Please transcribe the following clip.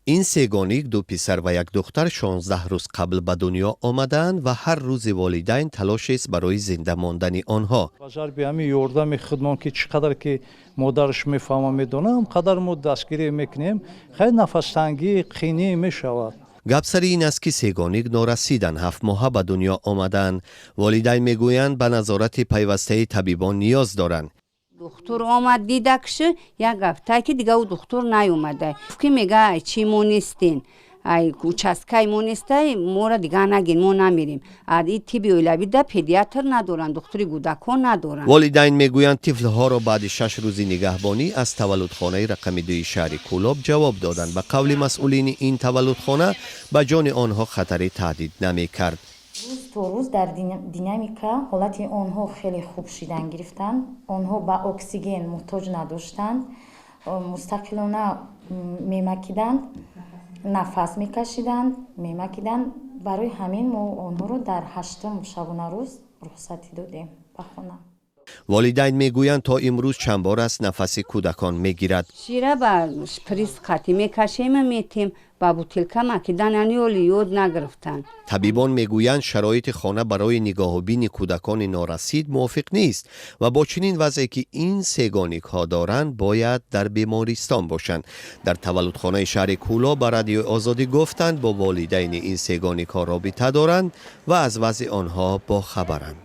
Ин сегоник, ду писар ва як духтар, 16 рӯз қабл ба дунё омадаанд ва ҳар рӯзи волидайн талошест барои зинда мондани онҳо. Ба зарби ҳамин ёрдами худмон, ки чӣ қадар ки модараш мефаҳма, медонам, қадар мо дастгирӣ мекунем. Хеле нафастангӣ, қинӣ мешавад. Гап сари ин аст, ки сегоник норасиданд, 7-моҳа ба дунё омадаанд. Волидайн мегӯянд, ба назорати пайвастаи табибон ниёз доранд. Духтур омад, дидакши, як ҳафтае ки дига ӯ духтур наёмада. Ки мега, ай чи мо нестен, ай участкаи мо нестай, моро дига нагин, мо намерем. И тибби оилавида педиатр надоранд, духтури кӯдакон надоранд. Волидайн мегӯянд, тифлҳоро баъди 6 рӯзи нигаҳбонӣ аз таваллудхонаи рақами 2-и шаҳри Кӯлоб ҷавоб доданд. Ба қавли масъулини ин таваллудхона, ба ҷони онҳо хатаре таҳдид намекард. Рӯз то рӯз дар динамика ҳолати онҳо хеле хуб шидан гирифтанд. Онҳо ба оксиген муҳтоҷ надоштанд, мустақилона мемакиданд, нафас мекашиданд, мемакиданд. Барои ҳамин мо онҳоро дар ҳаштум шабонарӯз рухсатӣ додем ба хона. Волидайн мегӯянд, то имрӯз чанд бор аст нафаси кӯдакон мегирад. Шира ба шприц қатӣ мекашем, метем, ба бутылка макидан, яъне оли ёд нагирифтанд. Табибон мегӯянд, шароити хона барои нигоҳубини кӯдакони норасид мувофиқ нест ва бо чунин вазъе, ки ин сегоникҳо доранд, бояд дар бемористон бошанд. Дар таваллудхонаи шаҳри Кӯлоб ба Радиои Озодӣ гуфтанд, бо волидайни ин сегоникҳо робита доранд ва аз вазъи онҳо бохабаранд.